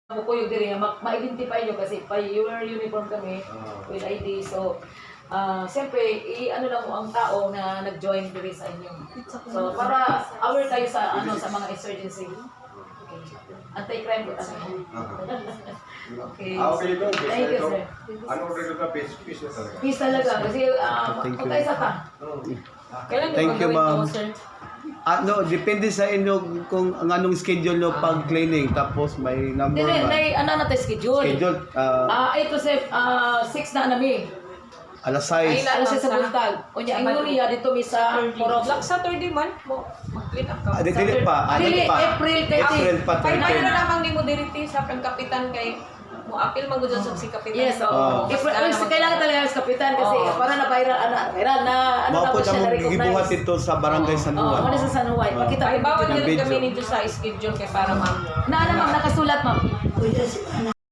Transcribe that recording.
Mukuyog diri nga ma-identify nyo kasi pa your uniform kami with ID. So, siyempre, i-ano lang mo ang tao na nag-join diri sa inyo. So, para aware kayo sa ano sa mga insurgency. Okay. Anti-crime po tayo. Okay. Ah, okay ito. Thank you, sir. Ano rin ito? Peace, peace na talaga. Peace talaga kasi Thank you. magkaisa ta. Kailan Thank you, gagawin ma'am. to, sir? Ah, no, depende sa inyo kung ang anong schedule nyo pag cleaning. Tapos may number Dili, ba? nay, ano na tayo schedule? Schedule, Ah, ito sir, 6 na nami. Alas 6. Ay, Alas 6 sa buntag. Unya, ang niya dito mi sa Purok. Black Saturday man, mo mag-clean up ka. Ah, dili pa. Ah, Dili, dili pa. April 30. April pa Kay ano na 13. lamang ni mo diriti sa kang kapitan kay mo apil man gud sa si kapitan. Yes, oo. Ah. April, ay, kailangan talaga sa kapitan kasi para na viral, ana, viral na, ano na Mao po po siya na mong na-recognize. gibuhat ito sa Barangay San Oo, Juan. ano sa San Juan. Pakita Ay ko bawal Ng gyud video. kami nito sa schedule kay para ma'am. Na, ano ma'am, nakasulat, ma'am.